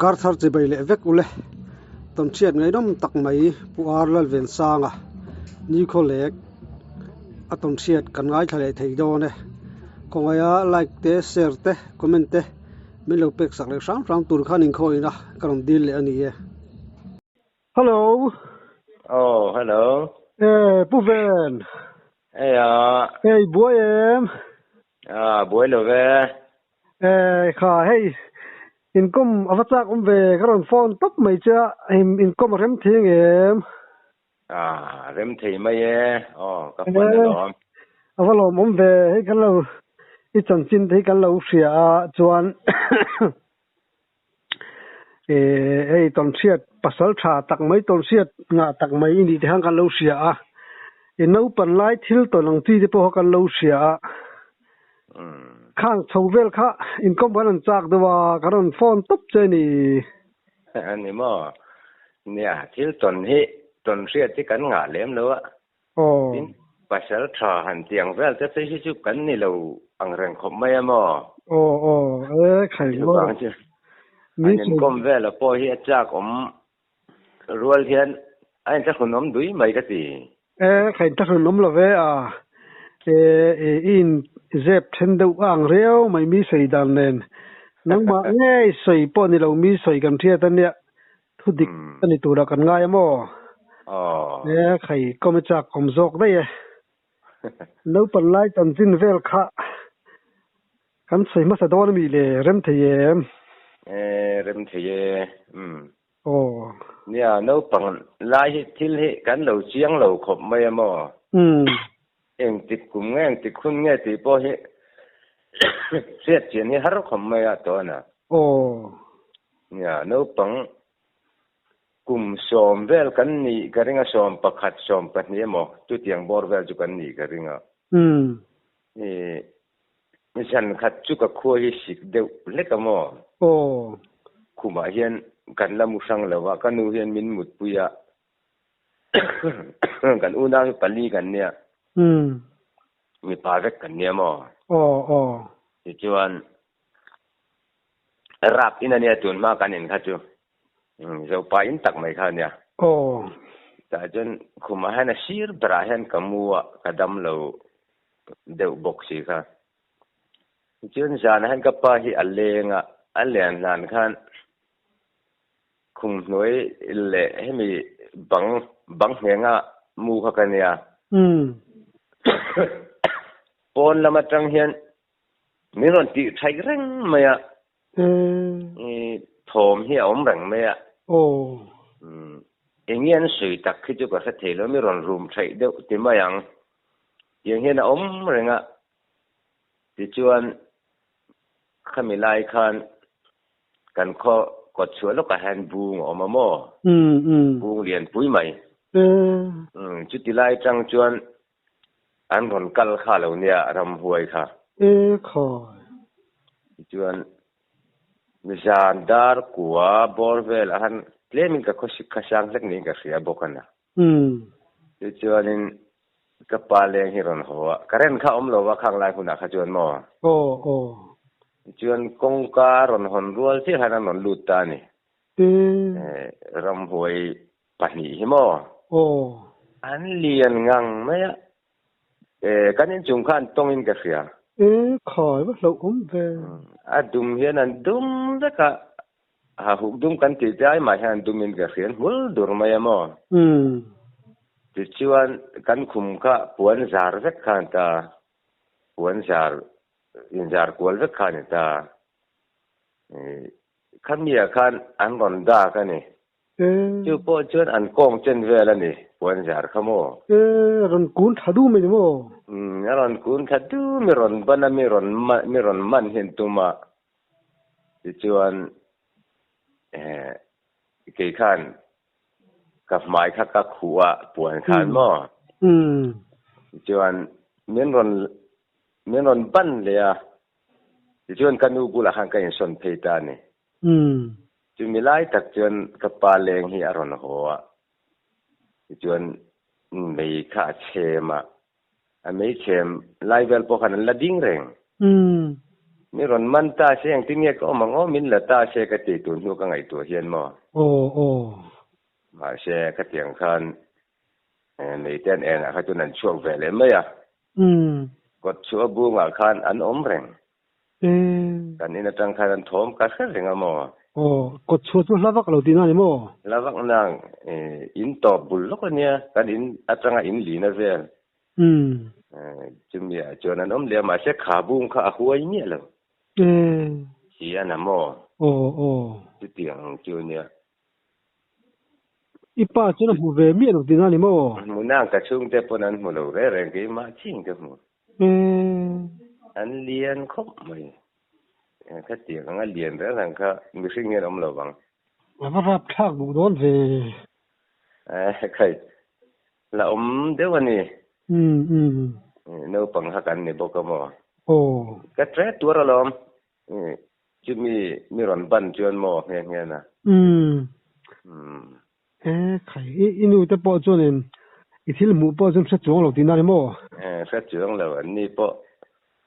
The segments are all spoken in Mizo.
Karthar chibai leh vek ule. Tawnchhiat ngaihnawm tak mai Pu Ar Lalvensanga nikhaw lek a tawnchhiat kan ngaithla leh thei dawn e. Kawngaiha like te, share te, comment te min lo pek sak leh hram hram tur khan inkhawih ina ka rawn dil leh a ni e. Hello. Oh, hello. Eh, Pu Ven. Hei a. Hei, buai em? Ah, buai lo ve. Eh, kha hei inkom a va chak awm ve, ka rawn phone tawp mai che a, inkom a rem thei ang em? Ah, rem thei mai e, aw ka hman alawm. A va lawmawm ve, hei kan lo i chanchin te hi kan lo hria a, chuan eh hei tawnhriat pasal tha tak mai tawnhriat ngah tak mai i nih te khan kan lo hria a, i naupan lai thil tawn ang chi te pawh kha kan lo hria a, khang chho vel kha inkawm kan rawn chak deuh a, ka rawn phone tawp che a ni. A ni maw? Nia, thil tawn hi tawnhriat hi kan ngah lem lo a, Tin, pasal tha han ti ang vel te phei hi chu kan ni lo ang reng khawp mai a maw? Aw aw e khai maw. Chuvang chu an inkawm vel a pawh hi a chak awm rual hian a inthlahrun awm dui mai ka ti. E khai inthlahrun awm lo ve a, e i in zep then deuh a ang riau mai mi sawi dan nen. Nangmah ngei sawi pawh ni lo mi sawi kan hriat a nia. Thu dik a ni tura kan ngai a maw? E khai kawm i chak awm zawk daih e. Naupan lai chanchin vel kha kan sawi hmasa dawn a mi le, rem thei em? E rem thei e, umm. Aw. Nia, naupang lai hi thil hi kan lo chiang lo khawp mai a maw? Umm. Engtik kum nge engtik hun nge tih pawh hi hriat chian hi har khawp mai a tawn a. Aw. Nia, naupang kum 10 vel kan nih ka ring a, 11, 12 emaw chutiang bawr vel chu kan nih ka ring a. Umm. I zan khat chu ka khua hi sik deuh hlek a maw? Aw. Khumah hian kan la mu hrang lo a, ka nu hian min mutpui a, kan unau hi pali kan nia. Umm. Mipa vek kan nia maw? Aw, aw. Tichuan Rap in ania tun hma kan in kha chu Zopa in tak mai kha ania. Aw. Tah chuan khumah hian a sir berah hian ka mu a, ka dam lo deuh bawk si kha. Tichuan zanah hian ka pa hi a leng a, a len hlan khan khum hnuai leh hemi bang bang nghenga mu kha ka nia. Pawn lam atang hian Min rawn tih thaih reng mai a, thawm hi a awm reng mai a. Eng nge an sawi tak khi chu ka hre thei lo, mi rawn rum thaih deuh ti mai ang. Tiang hian a awm reng a, tichuan khami lai khan kan khaw kawt chhuah lawkah hian bung a awm a maw? Bung lianpui mai. Chuti lai tang chuan An rawn kal kha lo nia ramhuai kha. E khawi. Tichuan zan dar kua bawr vel ah khan tlemin ka khawsik kha sang hlek niin ka hria bawk a na. Tichuanin ka pa leng hi rawn haw a, current kha awm lo va khang lai hunah kha chuan maw? Aw aw. Tichuan kawngka rawn hawn rual chiah khan an rawn lut ta a ni. Ramhuai pahnih hi maw? Aw. An lian ngang mai a. E, kan inchung kha an tawngin ka hria. E, khai va hlauh awm ve. A dum hian an dum vek a, ha huk dum kan tih te ai mah hian an dumin ka hria, an hmul dur mai a maw? Umm. Tichuan kan khum kha puan zar vek kha an ta, puan zar, inzar kual vek kha a ni ta. Khami ah khan an rawn dak a ni. Chu pawh chuan an kawng chen vel a ni, puan zar kha maw? E, rawn kun tha du mai ni maw? Umm, a rawn kun tha du, mi rawn ban a, mi rawn man, mi rawn man hi an tum a. Tichuan, eh, kei khan ka hmai kha ka khuh a, puan khan maw? Umm. Tichuan, min rawn, min rawn ban leh a, Tichuan ka nu bulah khan ka insawn phei ta a ni. Chumi lai tak chuan ka pa leng hi a rawn haw a, tichuan mei kha a chhem a, a mei chhem lai vel pawh khan an la ding reng. Mi rawn man ta se engtin nge ka awm ang aw, min la ta se ka ti tun hnu ka ngaihtuah hian maw? Aw aw. Mahse khatiang khan Meite an enah kha chuan an chhuak ve leh mai a. Kawt chhuah bungah khan an awm reng. Kan in atang khan an thawm ka hre reng a maw? Aw, kawt chhuah chu hla vak lo tihna a ni maw? Hla vak nang, in tawp bul lawk a nia, kan in atanga in lina vel. Chumi ah chuan an awm leh a, mahse kha bung kha a huai miah lo. Hi a na maw? Aw, aw. Chutiang ang chu a nia. I pa chuan a hmu ve miah lo tihna a ni maw? Hmu nang ka chhungte pawn an hmu lo reng reng, keimah ching ka hmu. An lian khawp mai. Khatiang anga lian reng reng kha mihring hian awm lo vang. A va rap thlak duh dawn ve. Khai, la awm deuh a ni. Naupang kha kan ni bawk a maw? Aw. Ka tre tuar alawm. Chumi mi rawn ban chuan maw nghe nghe na? Umm. E khai, i nu te pawh chuanin i thil hmuh pawh chuan hre chuang lo tihna a ni maw? E, hre chuang lo, an ni pawh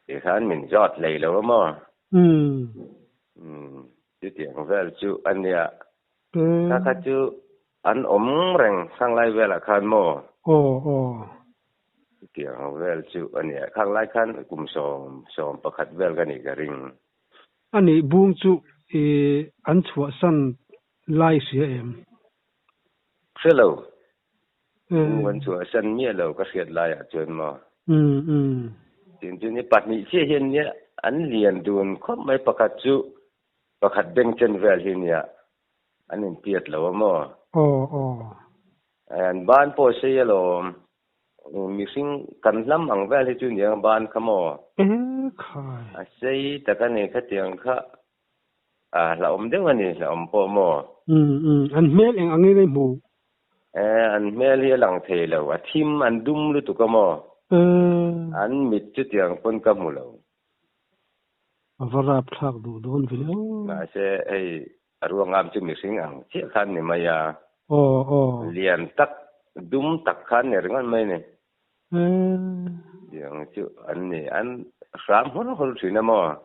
ti khan min zawt hlei lo a maw? Umm. Umm, chutiang vel chu a nia. Kha kha chu an awm reng khanglai velah khan maw? Aw, aw. Chutiang vel chu a nia. Khanglai khan kum sawm, sawm pakhat vel ka nih ka ring. A nih bung chu i an chhuahsan lai hria em? Hre lo. Bung an chhuahsan miah lo ka hriat laiah chuan maw? Umm umm. Tin chu ni pahnih chiah hian nia an lian dun khawp mai pakhat chu pakhat beng chen vel hi nia an inpiat lo a maw? Aw aw. An ban pawh sei alawm. Mihring kan hlam ang vel hi chu nia ban kha maw? E khai. A sei tak a ni khatiang kha a hlauhawm deuh a ni hlauhawm pawh maw? Umm umm an hmel eng angin a hmu? E an hmel hi a lang thei lo a thim an dum lutuk a maw? E. An mit chutiang pawn ka hmu lo. A va rap thlak duh dawn ve o. Mahse hei A ruangam chu mihring ang chiah khan ni mai a. Aw aw. Lian tak, dum tak khan ni ringawt mai ni. Tiang chu an ni. An hram hur hur thin a maw?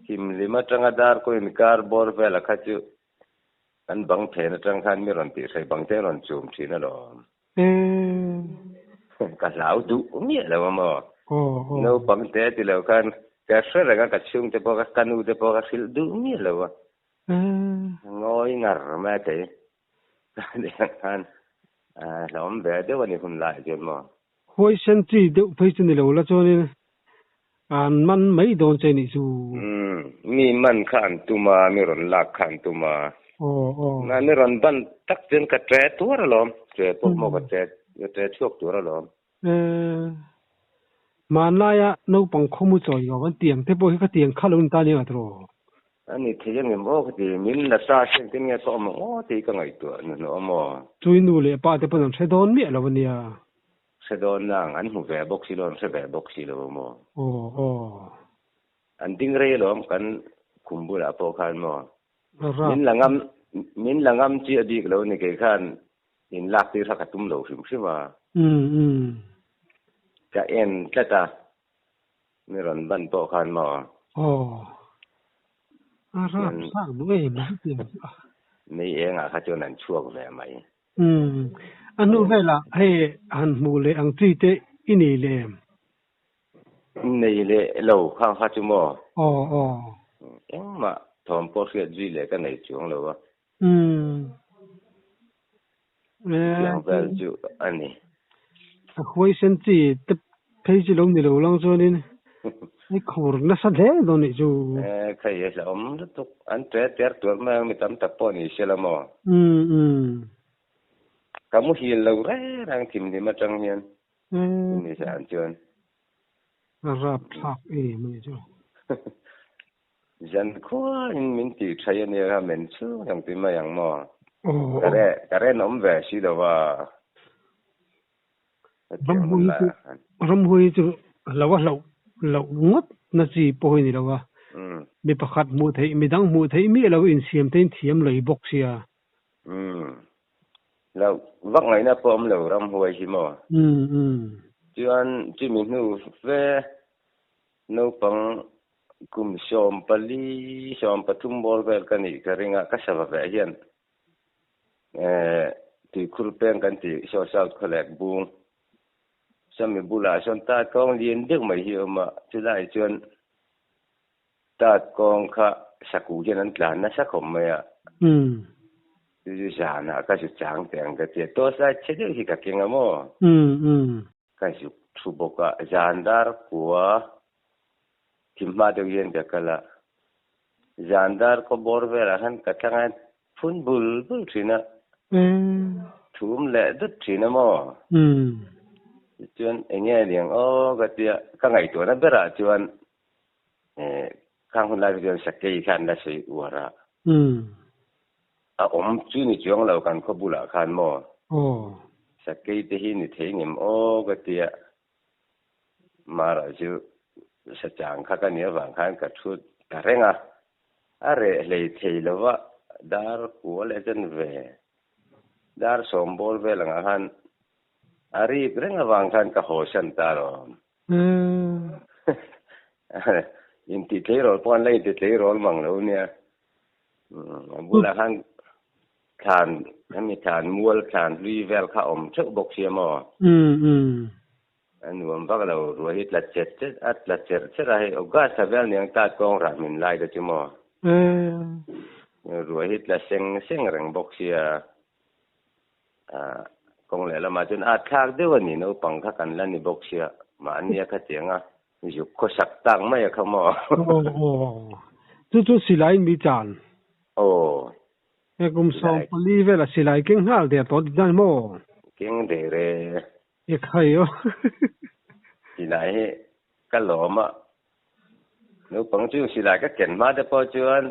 Thimhlim atanga dar kaw inkar bawr vela kha chu an bang phen atang khan mi rawn tihhrei bang te rawn chum thin alawm. Ka hlau duh miah lo a maw? Naupang te ti lo khan ka hre reng a, ka chhungte pawh ka ka nu te pawh ka hrilh duh miah lo a. Ngawi ngar mai a kei. Tiang khan hlauhawm ve deuh a ni hun laiah chuan maw? Huaisen chi deuh phei chu ni lo la chuanin an man mai dawn che nih chu. Mi man kha an tum a, mi rawn lak kha an tum a. Mahni rawn ban tak chuan ka tre tuar alawm, tre pawh maw ka tre ka tre chhuak tur alawm. Hmanlaia naupang khawmu chawi lo an tiang te pawh hi ka tiang kha lo ni ta nia nga tiraw? A ni thei a ngem aw ka ti, min la ta hian tin nge ka awm ang aw tih ka ngaihtuah hnuhnawh a maw? Chui nu leh pa te pawn an hre dawn miah lo a nia. Hre dawn nang, an hmu ve bawk si lo, an hre ve bawk si lo a maw? Aw aw. An ding rei alawm kan khum bulah pawh khan maw? Min la ngam, min la ngam chiah bik lo ni kei khan in lak tir kha ka tum lo hrim hrim a. Umm umm. Ka en tlat a, mi rawn ban pawh khan maw? Aw. A rap thlak duh em mai tiang chu a. Mei engah kha chuan an chhuak ve mai. Umm. A hnu velah hei han hmuh leh ang chi te i nei leh em? Nei leh lo khang kha chu maw? Aw aw. Engmah thawm pawh hriat zui leh ka nei chuang lo a. Umm. Chutiang vel chu a ni. A huaisen chi te phei chu lo ni lo lang chuanin i khur nasa hle dawn nih chu. E khai e hlauhawm lutuk an tre ter tuar mai ang mi tam tak pawh ni se la maw? Umm umm. Ka muhil lo reng reng thimhlim atang hian. Ni zan chuan. A rap thlak em a ni chu. Zan khuain min tih thaih a nia kha men chhung ang ti mai ang maw? Ka ren awm ve si lo va. Ramhui chu ramhui chu lo a hloh loh ngawt na chi pawh hi ni lo a. Mi pakhat hmuh theih midang hmuh theih miah lo insiam te in thiam lei bawk sia. Umm. Lo vak ngaihna pawh awm lo ramhuai hi maw? Umm umm. Chuan chumi hnu fe naupang Kum 14, 13 bawr vel ka nih ka ring a, ka sava ve hian tuikhur peng kan tih saw South Khawlek bung sawmi bulah sawn tat kawng lian deuh mai hi a awm a, chulaiah chuan tat kawng kha sakuh hian an tlan nasa khawp mai a, chu chu zanah ka zu chang teh ang ka ti a, torchlight chhe deuh hi ka keng a maw? Ka zuk thu bawk a, zan dar kua thim hma deuh hian ka kal a, zan dar kaw bawr velah khan ka thlang a phun bul bul thin a, thum leh dut thin a maw? Tichuan eng nge ni ang aw ka tia, ka ngaihtuahna berah chuan khang hun lai kha chuan sakei kha an la sawi uar a, a awm chu ni chuang lo kan khaw bulah khan maw? Sakei te hi ni thei ngem aw ka tia. Mara chu sachang kha ka nih avang khan ka thu ta reng a, a reh hlei thei lo va, dar kua leh chen ve, dar sawm bawr vel angah khan a rik reng avang khan ka haw san ta rawm. Intih tleirawl pawh an la inti tleirawl mang lo nia. A bulah khan thlan, hemi thlan mual thlan hlui vel kha awm theuh bawk sia maw? A nuam vak lo, ruah hi tla chet chet a, tla cherh cherh a hei August thla vel niang tat kawng rah min lai te chu maw? Ruah hi tla seng seng reng bawk sia, kawng lehlamah chuan a thlak deuh a ni, naupang kha kan la ni bawk sia, mahnia khatiang a Zuk khawsak tak mai a kha maw? Aw aw. Chu chu silai mi chan. Aw. He kum 14 vela silai keng nghal der tawh ti dan maw? Keng der e. E khai aw. Silai hi ka lawm a. Naupang chu silai ka ken hma te pawh chuan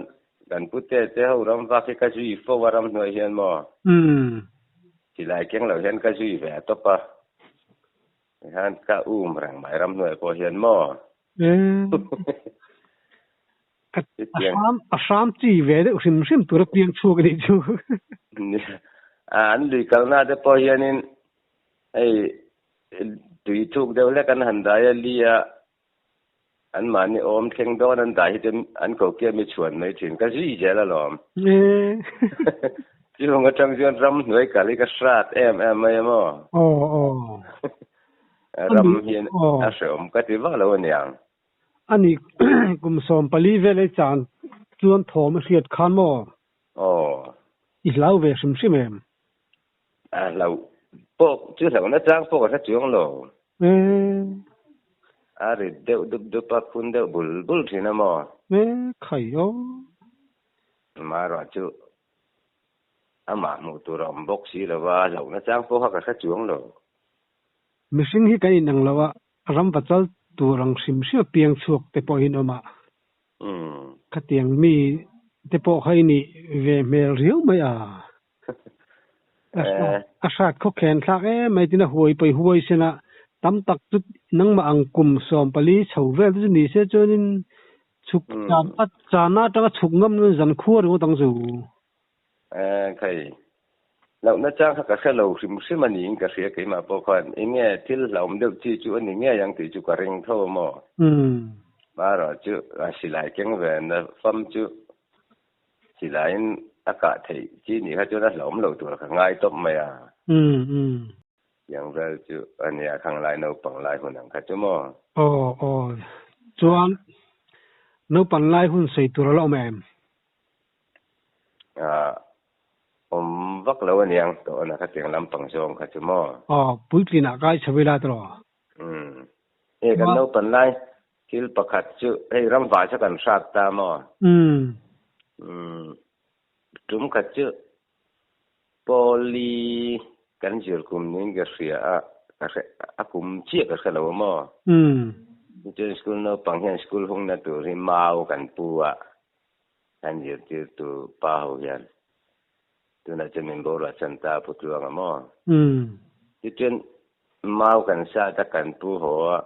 kan pute te ho ram vak hi ka zui fo a ramhnuai hian maw? Silai keng lo hian ka zui ve a tawp a. Tihian ka um reng mai ramhnuai pawh hian maw? A hram chi ve deuh hrim hrim tura piang chhuak a nih chu. An lui kalna te pawh hianin hei tui thuk deuh hlek an han dai a li a, anmahni awm thleng dawn an dai hi te an kokia mi chhuan mai thin. Ka zui zel alawm. Chuvang atang chuan ramhnuai kal hi ka hrat em em mai a maw? Aw aw. Ram hian a hreawm ka ti vak lo aniang. Ani kum 14 vel ei chan chuan thawm a hriat khan maw? Aw. I hlau ve hrim hrim em? A hlau pawh chu hlauhna chang pawh ka hre chuang lo. A rit deuh dup dup a, phun deuh bul bul thin a maw? Khai aw. Amaherawh chu amah hmuh tur a awm bawk si lo va, hlauhna chang pawh kha ka hre chuang lo. Mihring hi kan inang lo a, ram va chal tur ang hrim hrim a piang chhuak te pawh hi an awm a. Khatiang mi te pawh kha i nih ve hmel riau mai a. A hrat khaw khen thlak em mai tin a huai pawi huai sen a, tam tak chu nangmah ang kum 14 chho vel te chu ni se chuanin chhuk chan a chana atanga chhuk ngam nan zan khua ringawt ang chu. Khai, hlauhna chang kha ka hre lo hrim hrim a niin ka hria keimah pawh khan enge thil hlauhawm deuh chi chu a ni ngei ang tih chu ka ring tho a maw? Marawh chu a silai keng ve na fam chu Silaiin a kah theih chi nih kha chuan a hlauhawm lo tur ka ngai tawp mai a. Tiang vel chu a nia khang lai naupang lai hun ang kha chu maw? Aw aw. Chuan naupang lai hun sawi tur a la awm em? Awm vak lo a niang tawh na khatiang lampang zawng kha chu maw? Aw, puitlinah kai chho ila tawh. Hei kan naupan lai Thil pakhat chu hei ramvai kha kan hrat ta maw? Tum khat chu Pawli kan zir kum niin ka hria a, ka hre a kum chiah ka hre lo a maw? Chuan school naupang hian school hungna tur hi mau kan pu a, kan zirtirtu pa ho hian tunah chuan min boruah chan ta a pu tluang a maw? Tichuan mau kan sat a kan pu haw a,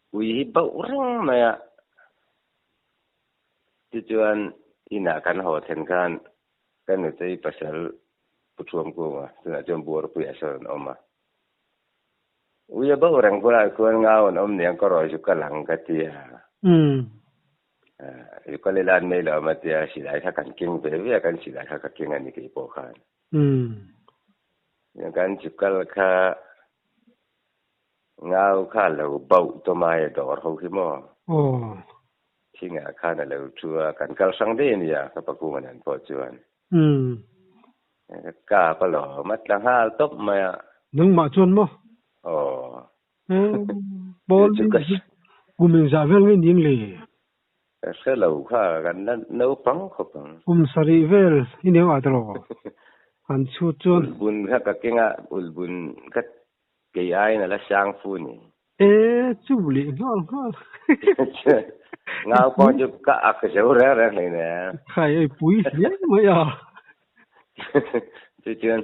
Ui hi bauh reng mai a, tichuan inah kan haw thlen khan ka nutei pasal Pu Thuamkunga tunah chuan Buarpuiah sawn an awm a. Ui a bauh reng bulah khuan ngau an awm niang ka rawi chu ka lang ka ti a. Ukali lan nei lo ma tia silai kha kan keng ve ve a kan silai kha ka keng a ni kei pawh khan. Kan chu kal kha ngau kha lo bauh tawh mai a dawr ho hi maw. Thingah khan a lo thu a, kan kal hrang daih a nia ka pakunga nen pawh chuan. Ka kap alawm a tla nghal tawp mai a. Nangmah chuan maw? Aw. Pawl kum engzah vel nge ning le? Ka hre lo kha, kan la naupang khawp ang. Kum sarih vel i neu at rawh. Han chhut chuan. Ulbun kha ka keng a, ulbun kha kei aiin a la sang fu ni. E, chu leh nghal nghal. Ngau pawh chu ka ak zo reng reng hlei nen. Khai ei pui hle mai a. Chu chuan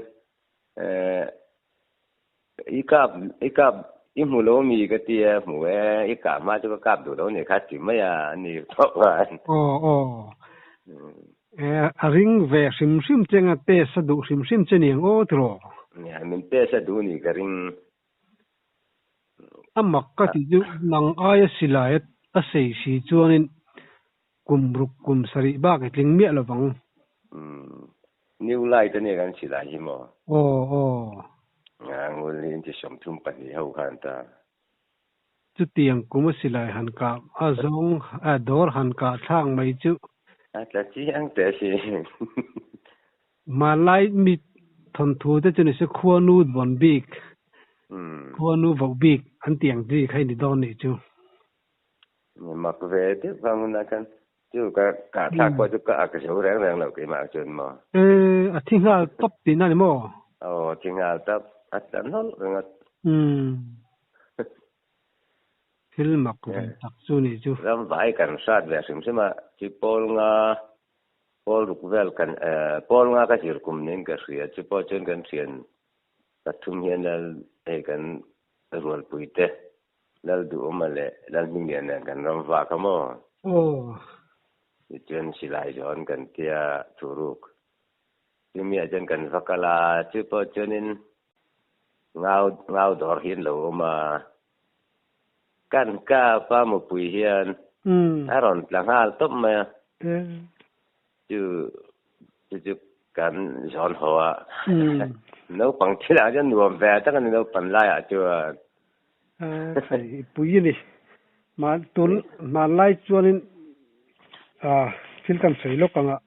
I kap, i kap, i hmu lo mi ka ti a, hmu e, i kah hma chu ka kap duh lo nih kha ti mai a, a ni tawh khan. Aw, aw. E, a ring ve hrim hrim che anga test a duh hrim hrim che niang aw tiraw? Nia, min test a duh nih ka ring. A mak ka tih chu nang aia silai a sei si chuanin kum ruk kum sarih bak i tling miah lovang. Umm, new light ania kan silai hi maw? Aw, aw. Nga ngul hi inti 32 ho khan ta. Chutiang kum a silai han kah a zawng a dawr han kah thlak mai chu. A tla chiang teh si. Hmanlai mi thawnthu te chu ni se khuanu vawn bik, khuanu voh bik an tih ang chi kha i ni dawn nih chu. Mak ve deuh vang hunah khan chu ka kah thlak pawh chu ka ak zo reng reng lo keimah chuan maw. E, a thi nghal tawp tihna ni maw? Aw, a thi nghal tawp, a tla nawlh ringawt. Umm. Thil mak ve tak chu nih chu. Ram vai kan hrat ve hrim hrim a, chu pawl nga, pawl ruk vel kan, pawl nga ka zir kum niin ka hria, chu pawh chuan kan thian pathum hian lal hei kan rualpui te Lalduhawma leh Lalhminglian nen kan ram vak a maw? Aw. Tichuan silai zawn kan tia thuruk. Chumi ah chuan kan va kal a, chu pawh chuanin ngau ngau dawr hi an lo awm a. Kan kap a mupui hian a rawn tla nghal tawp mai a. Chu chu chu kan zawn haw a. Naupang thilah chuan nuam ve tak a ni naupan laiah chuan. Khai pui a ni. Tun hmanlai chuanin thil kan sawi lawk ang a.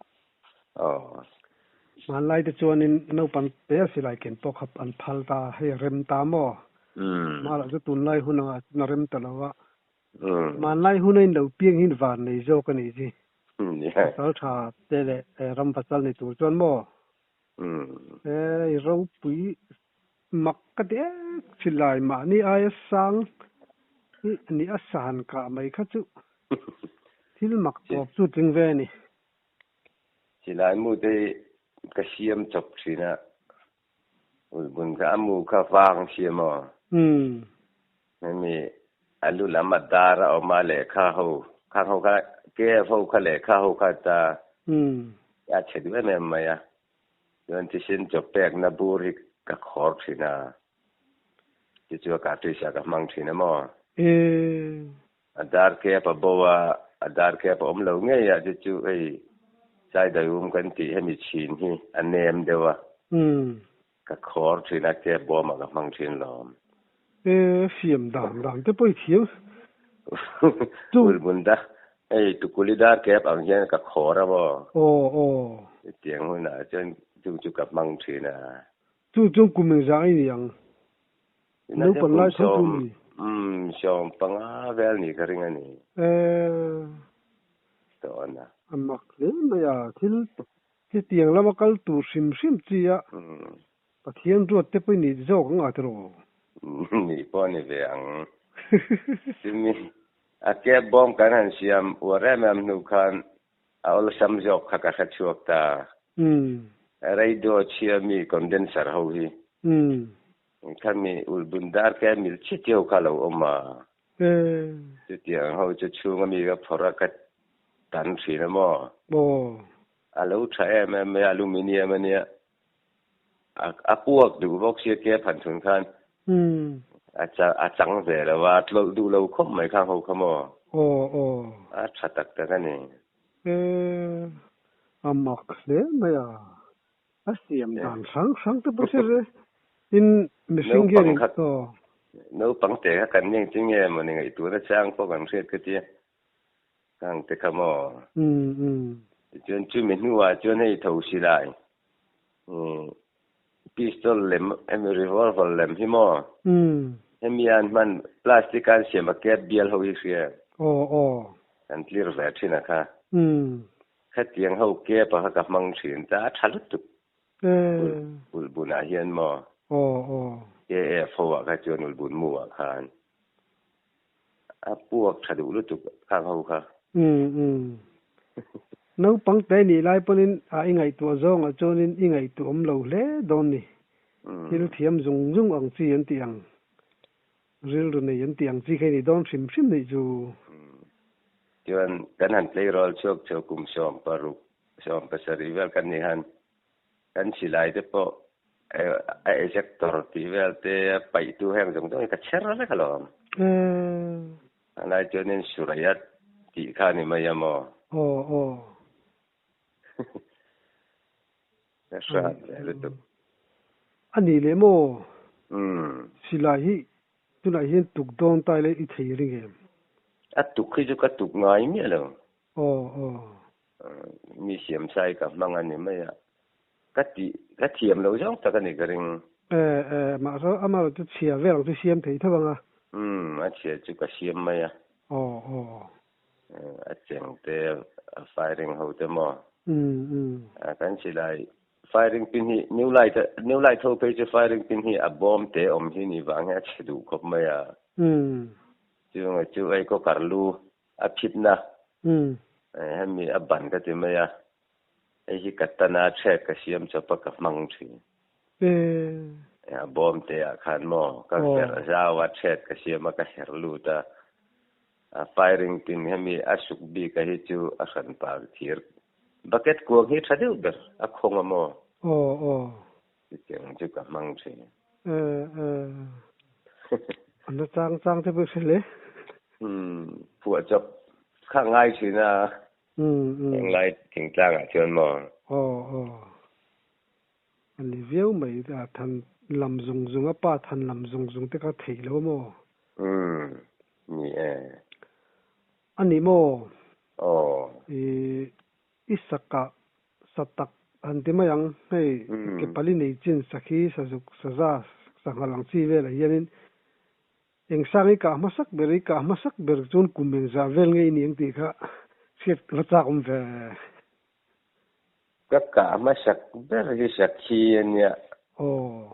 Hmanlai te chuanin naupang te a silai ken pawh kha an phal ta a, hei a rem ta maw? Hmanah chu tunlai hun angah chuan a rem ta lo a. Hmanlai hun a inlo piang hi van nei zawk a nih chi. Pasal tha te leh ram pasal ni tur chuan maw? Hei ropui mak ka ti ek silai mahni aia sang hi ni a san kah mai kha chu thil mak tawp chu tling ve a ni. Silai mu te hi ka siam chawp thin a, ulbun kha a mu kha vang siam aw. Hemi a lu lam a dar a awm a lehkha ho khang ho kha KF ho kha lehkha ho kha ta a chhe duh em em mai a. Chuan thisen chaw pekna bur hi ka khawr thin a, chu chu a cartridge ah ka hmang thin a maw. A dar kep a bo a, a dar kep a awm lo ngei a, chu chu hei Saidaium kan tih hemi chhin hi a nem deuh a. Ka khawr thin a, cab bawmah ka hmang thin lawm. E, siam dan dan te pawh i thiam. Chu. Ulbun da, hei tukuli dar cab ang hian ka khawr a maw? Aw, aw. Chutiang hunah chuan chung chu ka hmang thin a. Chu chuan kum engzah i ni ang? Naupan lai tho chu ni. Umm, 15 vel ni ka ring a ni. E. Tawn a. A mak hle mai a, thil Chutiang lama kal tur hrim hrim chi a, Pathian ruat te pawh i nih zawk ang a tiraw? Nih pawh a ni ve ang. Chumi a cab bawm kan han siam uar em em hnu khan a awlsam zawk kha ka hre chhuak ta. Radio chhia mi condenser ho hi khami ulbun dar ke mil chi chi ho kha lo awm a. Chutiang ho chu chhunga mi ka phawrh a ka tan thin a maw? A lo tha em em mai a, aluminium a nia. A puak duh bawk sia ke phan thun khan a chang ve lo a, tlawlh duh lo khawp mai khang ho kha maw? Aw aw. A tha tak tak a ni. E, a mak hle mai a. A siam dan hrang hrang te pawh hre re. Tin, mihring hian in. Aw. Naupang te kha kan ning chu nge maw ni ngaihtuah na chang pawh kan hriat ka tia. Khang te kha maw. Umm umm. Tichuan chumi hnuah chuan hei tho si lai. Pistol lem emaw revolver lem hi maw? Hemi an hman plastic a an siam a cap bial ho hi hria em? Aw aw. Kan clear ve thin a kha. Khatiang ho cap a kha ka hmang thin ta a tha lutuk. Ulhbun ah hian maw? Aw aw. KF ho ah kha chuan ulhbun mu ah khan a puak tha duh lutuk khang ho kha. Umm umm. Naupang te nih lai pawhin a i ngaihtuah zawngah chuanin i ngaihtuah awm lo hle dawn ni. Thil thiam zung zung ang chi an tih ang, rilru nei an tih ang chi kha i ni dawn hrim hrim nih chu. Chuan kan han tleirawl chhuak chho kum 16, 17 vel kan nih han Kan silai te pawh a ejector tih vel te a paihtu heng zawng zawng hi ka chher vek alawm. A lai chuanin Suraya tih kha a ni mai a maw? Aw aw. Ka hrat ve lutuk. A nih leh maw? Silai hi tunah hian tuk dawn ta ila i thei ring em? A tuk hi chu ka tuk ngai miah lo. Aw aw. Mi siamsai ka hmang a ni mai a, ka tih ka thiam loh zawng tak a ni ka ring. E e, mahse amah chu chhia vel ang chu siam thei tho ang a. Umm, a chhia chu ka siam mai a. Aw aw. A cheng te, a firing ho te maw? Umm umm. Kan silai firing pin hi new light new light ho phei chu firing pin hi a bawm te awm hi ni vang hian a chhe duh khawp mai a. Umm. Chuvangah chu ei kawkar lu A phitna hemi a ban ka ti mai a, hei hi ka tana thek ka siam chawp a ka hmang thin. A bawm te ah khan maw ka verh zau a thek ka siam a ka her lut a, a firing pin hemi a suk bik a hi chu a hran pa thir bucket kuang hi tha deuh ber a khawng a maw. Chutiang chu ka hmang thin. A na chang chang te pawh i hre hle. Umm phuah chawp kha ngai thin a. Eng lai thingtlang ah chuan maw? Aw aw. A ni viau mai a than lam zung zung a pa than lam zung zung te kha theih lo a maw? Umm ni e. A ni maw? Aw. I i sakah Sa tak han ti mai ang, hei ke pali nei chin sakhi, sazuk, saza, sanghal ang chi velah hianin eng sang i kah hmasak ber, i kah hmasak ber chuan kum engzah vel nge i ni ang tih kha hriat va chak awm ve. Ka kah hmasak ber hi sakhi a nia. Aw.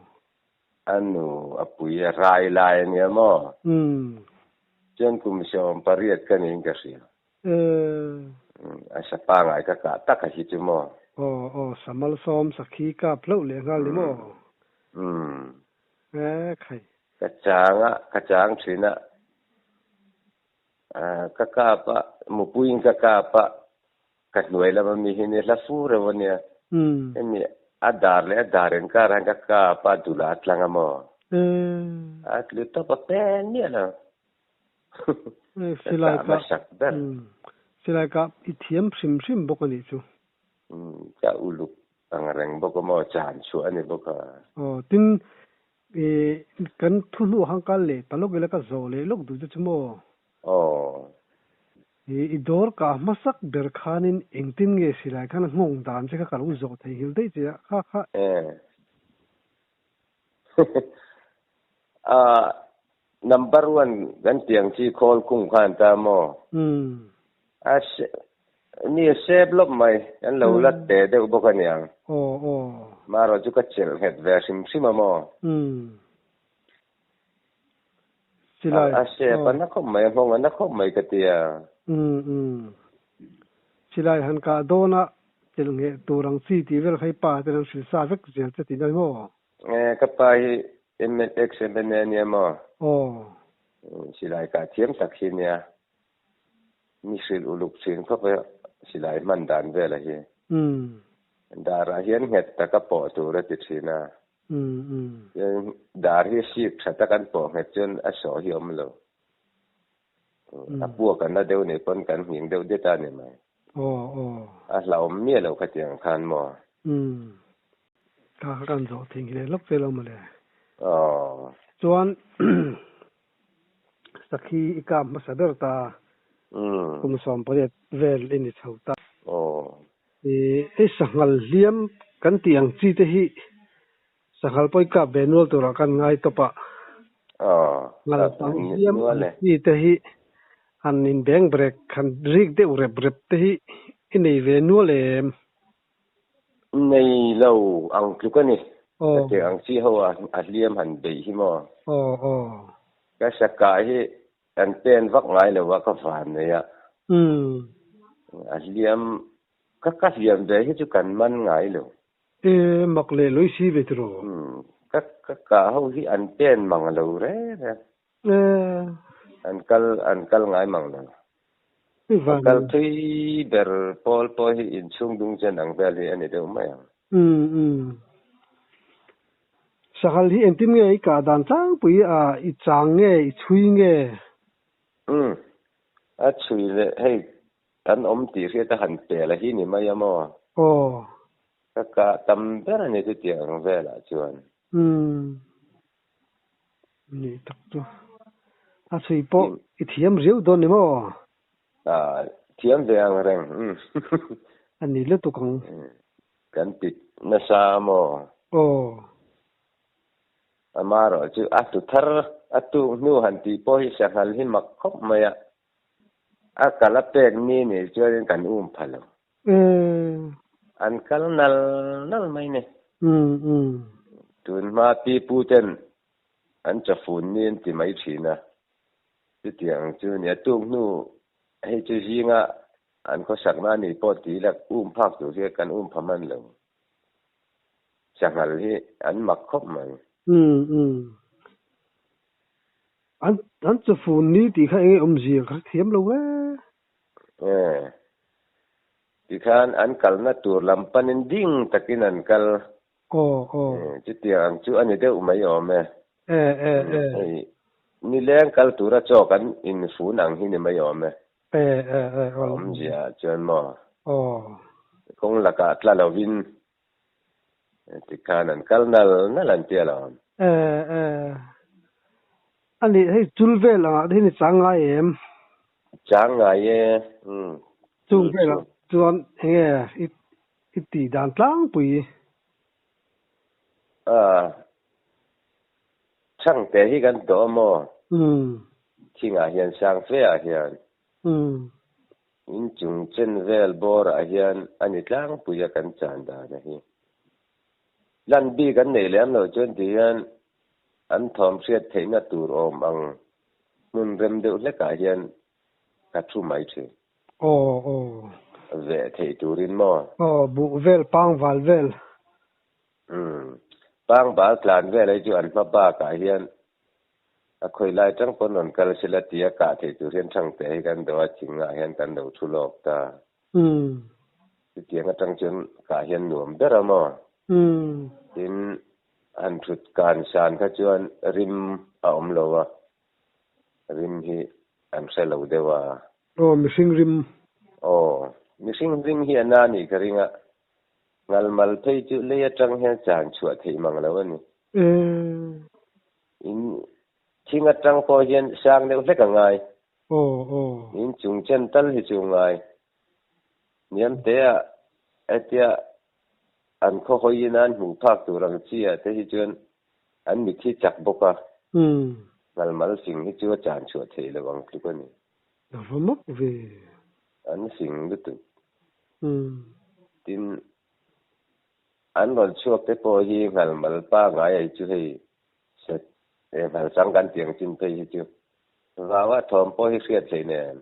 A nu a pui a rai lai a nia maw? Chuan kum 18 ka niin ka hria. A sapa ngai ka kah tak a hi chu maw? Aw aw, samal sawm sakhi kap hlauh leh nghal ni maw? E khai. Ka chang a, ka chang thin a, ka kap a, mupuiin ka kap a, ka hnuai lama mi hi ni hla fu reuh a nia. Hemi a dar leh a dar inkar ah hian ka kap a, dula a tlang a maw? A tlu tawp a pen miah lo. Silai kah silai kah i thiam hrim hrim bawk a nih chu. Ka uluk ang reng bawk a maw chan chhuah a ni bawk a. Aw tin i kan thu hnu hang kal leh ta lawk ila ka zawh leh lawk duh che chu maw. Aw. I dawr kah hmasak ber khanin engtin nge silai khan a nghawng dan che kha ka lo zawh thei nghilh daih che a kha kha. A number one kan tiang chi khawl khung khan ta maw? A mi a sep lawp mai kan lo la te deuh bawk a niang. Marawh chu ka chelh nghet ve hrim hrim a maw? A sep a na khawp mai a nghawng a na khawp mai ka ti a. Silai han kah dawn a chelh ngheh tur ang chi tih vel kha i pa ten an hrilh sa vek zel che tih na ni maw? Ka pa hi MLX MNA a nia maw? Aw. Silai kah thiam tak hi a nia. Mi hrilh uluk thin khawp a silai hman dan vel a hi. Darah hian nghet taka pawh tur a ti thin a. Dar hi sik tha tak an pawh nghet chuan a sawh hi a awm lo. A puak an la deuh nih pawn kan nghing deuh det a ni mai. A hlauhawm miah loh khatiang khan maw? Umm. Ka kha kan zawh thing hi leh lawk che lo mawle. Chuan sakhi i kap hmasa ber ta kum 18 vel i ni chho ta. I sanghal hliam kan tih ang chi te hi sanghal pawh i kap ve nual turah kan ngai tawp a. Ngal pang hliam ang chi te hi han inbeng brek han rik deuh rep rep te hi i nei ve nual em? Nei lo ang tluk a ni. Hetiang ang chi ho a hliam han beih hi maw? Ka sakah hi kan pen vak ngai lo a, ka van nei a. A hliam, ka ka hliam ve hi chu kan man ngai lo. E, mak leh lawih si ve tiraw? Ka ka kah ho hi an pen mang lo reng reng. An kal an kal ngai mang lo. A kal thui ber pawl pawh hi inchhung dung chen ang vel hi a ni deuh mai ang. Sanghal hi engtin nge i kah dan tlangpui a, i chang nge, i chhui nge? Umm. A chhui leh hei kan awm tih hriat a han pel a hi ni mai a maw? Aw. Ka kah tam ber a ni chutiang ang velah chuan. Umm. Ni tak chu. A chhui pawh i thiam riau dawn ni maw? Ah, thiam ve ang reng. A ni lutuk ang. Kan pit nasa maw? Aw. Amaherawh chu a hlu thar a tuk hnu han tih pawh hi sanghal hi mak khawp mai a. A kal a pek ni nih chuanin kan um pha lo. An kal nal nal mai ni. Tun hma pi pu ten an chawfun ni an ti mai thin a. Chutiang chu ni a tuk hnu hei chu zinga an khawsakna a nih pawh ti ila um phak tur hi kan um pha hman lo. Sanghal hi an mak khawp mai. An an chawfun ni tih kha enge awmzia ka hrethiam lo e. E. Tikhan an kalna tur lam panin ding takin an kal. Aw aw. E, chutiang ang chu a ni deuh mai awm e. E e e. Hei nileng kal tura chaw kan infun ang hi ni mai awm e. E e e aw. Awmzia ah chuan maw. Aw. Kawng lakah tla lovin Tikhan an kal nal nal an tia lo. E e. A nih hei chul vel angah te hian i chang ngai em? Chang ngai e. Umm. Chung velah chuan enge i i tih dan tlangpui? A. Chhangte hi kan tawh a maw? Umm. Thingah hian sang fe ah hian. Umm. In chung chen vel bawrah hian a ni tlangpui a kan chan dan a hi. Lan bik an neih lem loh chuan ti hian an thawm hriat theihna tur awm ang hmun rem deuh hlekah hian ka thu mai thin. Aw aw. Veh theih turin maw? Aw, buh vel, pangval vel. Umm. Pangbal tlan vel hi chu an hma bakah hian A khawi lai tang pawn rawn kal sela tia kah theih tur hian Thangte hi kan do a, thingah hian kan lo thu lawk ta. Chutiang atang chuan kah hian nuam ber a maw? Tin, han thut kan san kha chuan rim a awm lo a, rim hi an hre lo deuh a. Aw, mihring rim. Aw, mihring rim hi a na nih ka ring a, ngalmal phei chu lei atang hian chan chhuah theih mang lo a ni. In thing atang pawh hian sang deuh hlek a ngai. In chung chen tal hi chu ngai. Hniam te ah hetia an khaw hawiin an hmuh phak tur ang chi ah te hi chuan an mit hi chak bawk a. Ngalmal fing hi chu a chan chhuah theih loh ang tluk a ni. A va mak ve. An fing lutuk. Tin, an rawn chhuak te pawh hi ngalmal pangai ai chu hei Set e hmel chang kan tih ang chin phei hi chu vau a thawm pawh hi hriat theih nen.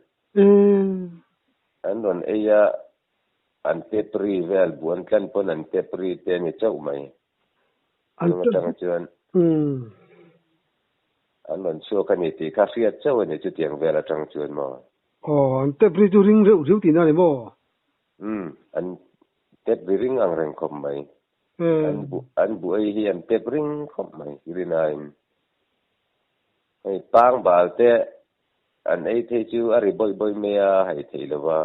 An rawn ei a, an tep ri vel buan tlan pawn an tep ri te a ni chauh mai. Chung atang chuan an rawn chhuak a ni tih kha hriat chauh a ni chutiang vel atang chuan maw. Aw, an tep ri chu ring reuh riau tihna a ni maw? Umm, an tep ri ring ang reng khawp mai. An bu an buai hi an pep ring khawp mai Rinain. Hei pangbal te An ei phei chu a ri bawih bawih mai a, hai thei lo va.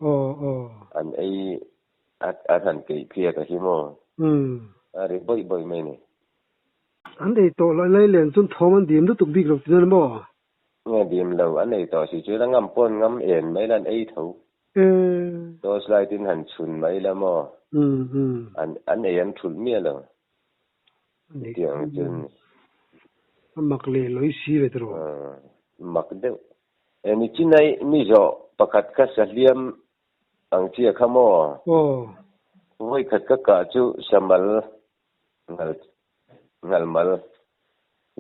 Aw aw. An ei a an han keih phiat a hi maw? Umm. A ri bawih bawih mai ni. An ei tawh loh lai len chuan thawm an dim lutuk bik lo tih na ni maw? Nge dim lo, an ei tawh si chuan a ngam pawn ngam en mai la an ei tho. Ee. Torch light in han chhun mai la maw? Umm umm. An an ei an thulh miah lo. Chutiang chuan. A mak leh lawih si ve tiraw? Mak deuh. E ni chinai mi zawh pakhat kha sahliam ang chia kha maw? Aw. Vawi khat ka kah chu samal ngal ngal mal.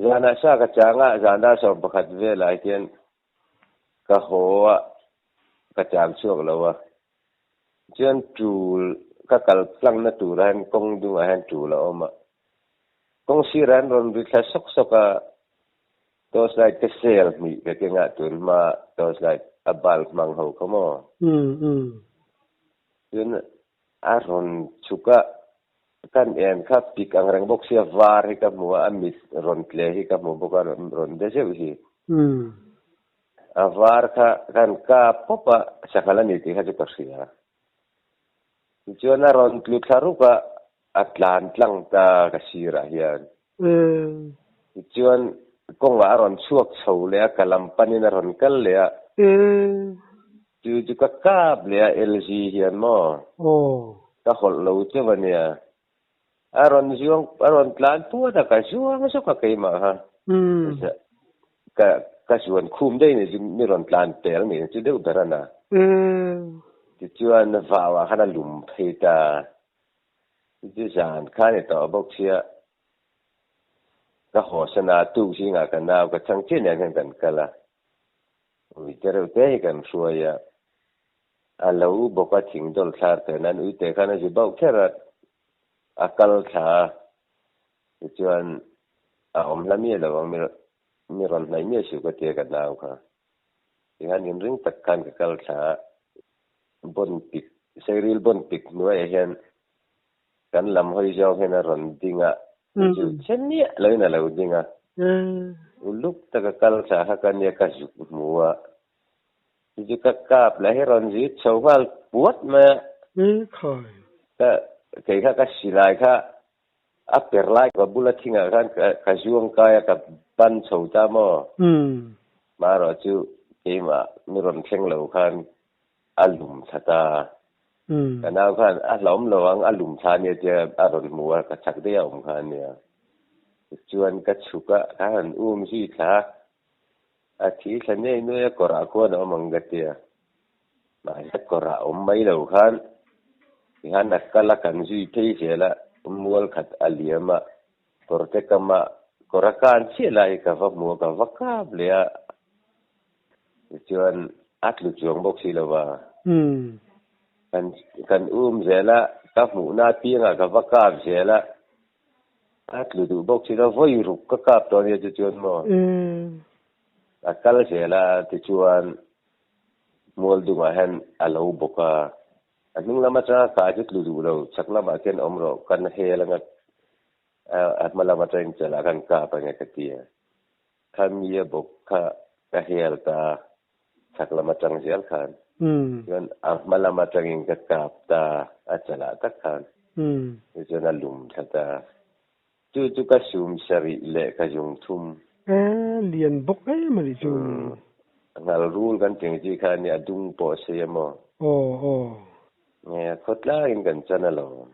Zanah sa ka chang a, zan dar 11 velah hian ka haw a, ka chang chhuak lo a. Chuan tul ka kal tlangna turah hian kawng dungah hian tul a awm a. Kawng sirah an rawn ri thla sawk sawk a, torch light ka sel hnih ka kengah tun hma torch light a bulb hmang ho kha maw? Chuan a rawn chhuk a, kan en kha pik ang reng bawk sia var hi ka hmu a, a mit rawn tle hi ka hmu bawk a, rawn de zeuh hi. A var kha kan kap pawp a, sanghal a ni tih kha chu ka hria. Tichuan a rawn tlu thla ruk a, a tlan tlang ta ka sirah hian. Tichuan kawngah a rawn chhuak chho leh a, ka lam panin a rawn kal leh a. Chu chu ka kap leh a LG hian maw? Ka hawlh lo chauh a nia. A rawn zuang, a rawn tlan puat a, ka zuang zawk a keimah kha. Ka ka zuan khum daih ni chu mi rawn tlan pel ni chu deuh ber a na. Tichuan vau ah khan a lum phei ta. Chu zan kha ni tawh bawk sia ka haw san a, tuk zingah ka nau ka chhang chiah nen hian kan kal a. Ui te reuh te hi kan hruai a, a lo bawk a thing dawl thlar te nan ui te khan a zi bauh kher a, a kal thla a, tichuan a awm hla miah lo ang mi rawn hnaih miah suh ka tia ka nau kha. Tikhan inring tak khan ka kal thla a, bawn pik, sairil bawn pik hnuaiah hian kan lam hawi zawng hian a rawn ding a, chu che miah loin a lo ding a. Uluk taka kal thla kha ka nia ka zuk hmu a, chu chu ka kap lah hi rawn zit chho nghal puat mai a. Ka kei kha ka silai kha a per lai ka bula thingah khan ka zuang kai a, ka ban chho ta maw? Marawh chu keimah mi rawn thleng lo khan a lum thla ta. Ka nau khan a hlauhawm lo ang, a lum thla ania tia a rawn hmu a, ka chak daih a awm kha ania. Tichuan ka chhuk a, ka han um zui thla a, a thi thla nuai nuai a, kawrah khuan a awm ang ka tia. Mahse kawrah awm mai lo khan tihian a kal a, kan zui phei zel a, mual khat a liam a, kawr te kam a, kawr a kan chiah lai hi ka va hmu a, ka va kap leh a. Tichuan a tlu chuang bawk si lo va. Kan kan um zel a, ka hmuhna apiangah ka va kap zel a, a tlu duh bawk si lo, vawi ruk ka kap tawh ania tichuan maw. A kal zel a, tichuan mual dungah hian a lo bawk a, a hnung lam atanga kah chu tlu duh lo, chhak lamah khian awm rawh, kan hel anga a hma lam atangin chalah khan kap anga ka ti a. Kha mi a bawk kha ka hel ta a, chhak lam atang zel khan. Chuan a hma lam atangin ka kap ta a, chalah tak khan. Tichuan a lum thla ta a. Chu chu ka sum sarih leh ka zung thum. E, lian bawk em a nih chu. Ngal rul kan tih ang chi kha ania, a dung pawh a sei a maw? Aw, aw. Nge, khawtlangin kan chan alawm.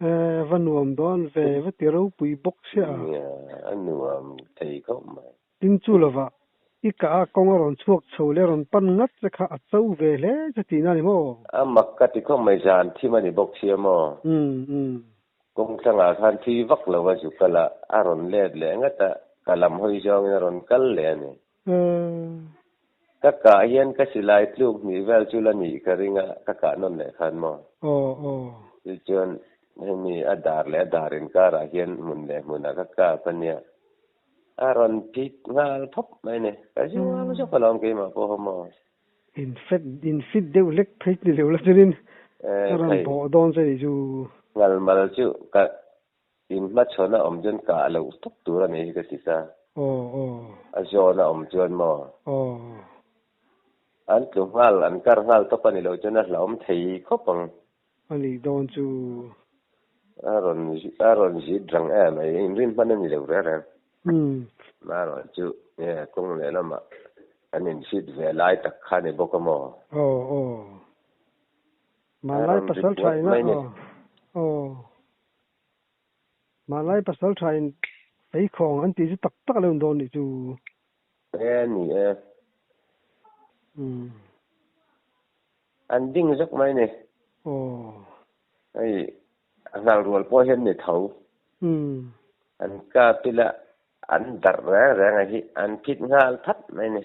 E, va nuam dawn ve, va ti ropui bawk sia a. Nia, a nuam thei khawp mai. Tin chu lovah, i kah a kawng a rawn chhuak chho leh a rawn pan ngat che kha a cho ve hle che tihna a ni maw? A mak ka ti khawp mai, zan thim a ni bawk sia maw? Kawng tlangah khan thi vak lo a zu kal a, a rawn let leh ngat a, ka lam hawi zawngin a rawn kal leh a ni. Ka kah hian ka silai tluk hnih vel chu la nih ka ring a, ka kah nawn leh khan maw? Aw, aw. Tichuan hemi a dar leh a dar inkarah hian hmun leh hmunah ka kap a nia. A rawn phit nghal phawp mai ni. Ka zuang zawk alawm keimah pawh haw maw? In fit, in fit deuh hlek phei ni leuh la chuanin a rawn bawh dawn che nih chu. Ngal mal chu ka In hmachhawn a awm chuan kah loh tawp tur a nih hi ka ti ta. Aw, aw. A zawn a awm chuan maw? Aw. An tlu nghal, an kar nghal tawp a ni lo chuan a hlauhawm thei khawp ang. A nih dawn chu. A rawn a rawn zit rang em mai, inrin hman a ni lo reng reng. Marawh chu nge kawng lehlamah an inhrit ve lai tak kha a ni bawk a maw? Aw aw. Hmanlai pasal tha ina aw aw. Hmanlai pasal tha in feikhawng an tih chu tak tak a lo in dawn nih chu. E ni e. An ding zawk mai ni. Aw. Hei a nghal rual pawh hian ni tho. An kap ila an darh reng reng a hi an phit nghal that mai ni.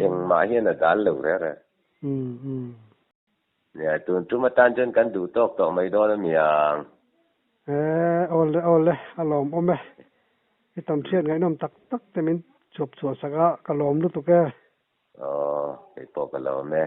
Engmah hian a dal lo reng reng. Nia, tun tum atan chuan kan duh tawk tawh mai dawn a niang. E, awle awle, a lawmawm e. I tam hriat ngaihnawm tak tak te min chhuap chhuah sak a, ka lawm lutuk e. Aw, kei pawh ka lawm e.